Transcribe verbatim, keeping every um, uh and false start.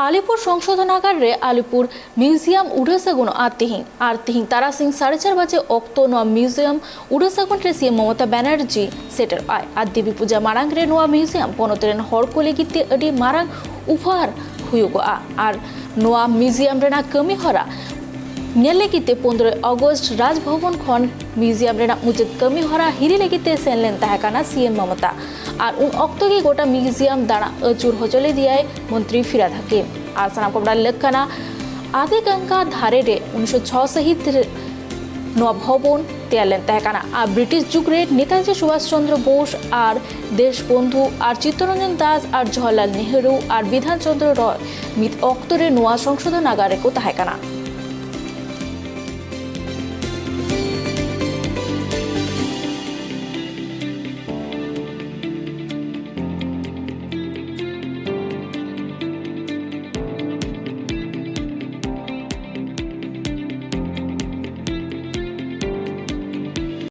ᱟᱞᱤᱯᱩᱨ ᱥᱚᱝᱥᱳᱫᱷᱚᱱᱟᱜᱟᱨ ᱨᱮ ᱟᱞᱤᱯᱩᱨ ᱢᱤᱣᱡᱤᱭᱟᱢ ᱩᱰᱷᱟᱹ ᱥᱟᱹᱜᱩᱱᱚᱜᱼᱟ ᱛᱤᱦᱤᱧ᱾ ᱟᱨ ᱛᱤᱦᱤᱧ ᱛᱟᱨᱟᱥᱤᱧ ᱥᱟᱲᱮ ᱪᱟᱨ ᱵᱟᱡᱮ ᱚᱠᱛᱚ ᱱᱚᱣᱟ ᱢᱤᱣᱡᱤᱭᱟᱢ ᱩᱰᱷᱟᱹ ᱥᱟᱹᱜᱩᱱ ᱨᱮ ᱥᱤ ᱮᱢ ᱢᱚᱢᱚᱛᱟ ᱵᱟᱱᱟᱨᱡᱤ ᱥᱮᱴᱮᱨᱚᱜᱼᱟᱭ᱾ ᱟᱨ ᱫᱮᱵᱤ ᱯᱩᱡᱟ ᱢᱟᱲᱟᱝ ᱨᱮ ᱱᱚᱣᱟ ᱢᱤᱣᱡᱤᱭᱟᱢ ᱯᱚᱱᱚᱛ ᱨᱮᱱ ᱦᱚᱲ ᱠᱚ ᱞᱟᱹᱜᱤᱫ ᱛᱮ ᱟᱹᱰᱤ ᱢᱟᱨᱟᱝ ᱩᱯᱷᱟᱨ ᱦᱩᱭᱩᱜᱚᱜᱼᱟ᱾ ᱟᱨ ᱱᱚᱣᱟ ᱢᱤᱣᱡᱤᱭᱟᱢ ᱨᱮᱱᱟᱜ ᱠᱟᱹᱢᱤ ᱦᱚᱨᱟ ᱧᱮᱞ ᱞᱟᱹᱜᱤᱫ ᱛᱮ ᱯᱚᱱᱨᱚᱭ ᱟᱜᱚᱥᱴ ᱨᱟᱡᱽ ᱵᱷᱚᱵᱚᱱ ᱠᱷᱚᱱ ᱢᱤᱣᱡᱤᱭᱟᱢ ᱨᱮᱱᱟᱜ ᱢᱩᱪᱟᱹᱫ ᱠᱟᱹᱢᱤ ᱦᱚᱨᱟ ᱦᱤᱨᱤ ᱞᱟᱹᱜᱤᱫ ᱛᱮ ᱥᱮᱱ ᱞᱮᱱ ᱛᱟᱦᱮᱸ ᱠᱟᱱᱟ ᱥᱤ ᱮᱢ ᱢᱚᱢᱚᱛᱟ᱾ ᱟᱨ ᱩᱱ ᱚᱠᱛᱚ ᱜᱮ ᱜᱚᱴᱟ ᱢᱤᱣᱡᱤᱭᱟᱢ ᱫᱟᱬᱟ ᱟᱹᱪᱩᱨ ᱦᱚᱪᱚ ᱞᱮᱫᱮᱭᱟᱭ ᱢᱚᱱᱛᱨᱤ ᱯᱷᱤᱨᱦᱟᱫ ᱦᱟᱹᱠᱤᱢ᱾ ᱟᱨ ᱥᱟᱱᱟᱢ ᱠᱚ ᱵᱟᱰᱟᱭ ᱞᱟᱹᱠ ᱠᱟᱱᱟ, ᱟᱫᱤ ᱜᱚᱝᱜᱟ ᱫᱷᱟᱨᱮ ᱨᱮ ᱩᱱᱤᱥᱥᱚ ᱪᱷᱚ ᱥᱟᱹᱦᱤᱛ ᱨᱮ ᱱᱚᱣᱟ ᱵᱷᱚᱵᱚᱱ ᱛᱮᱭᱟᱨ ᱞᱮᱱ ᱛᱟᱦᱮᱸ ᱠᱟᱱᱟ᱾ ᱟᱨ ᱵᱨᱤᱴᱤᱥ ᱡᱩᱜᱽ ᱨᱮ ᱱᱮᱛᱟᱡᱤ ᱥᱩᱵᱷᱟᱥ ᱪᱚᱱᱫᱨᱚ ᱵᱳᱥ ᱟᱨ ᱫᱮᱥᱵᱚᱱᱫᱷᱩ ᱟᱨ ᱪᱤᱛᱛᱚᱨᱚᱧᱡᱚᱱ ᱫᱟᱥ ᱟᱨ ᱡᱚᱣᱟᱦᱚᱨᱞᱟᱞ ᱱᱮᱦᱨᱩ ᱟᱨ ᱵᱤᱫᱷᱟᱱ ᱪᱚᱱᱫᱨᱚ ᱨᱚᱭ ᱢᱤᱫ ᱚᱠᱛᱚ ᱨᱮ ᱱᱚᱣᱟ ᱥᱚᱝᱥᱳᱫᱷᱚᱱᱟᱜᱟᱨ ᱨᱮᱠᱚ ᱛᱟᱦᱮᱸ ᱠᱟᱱᱟ᱾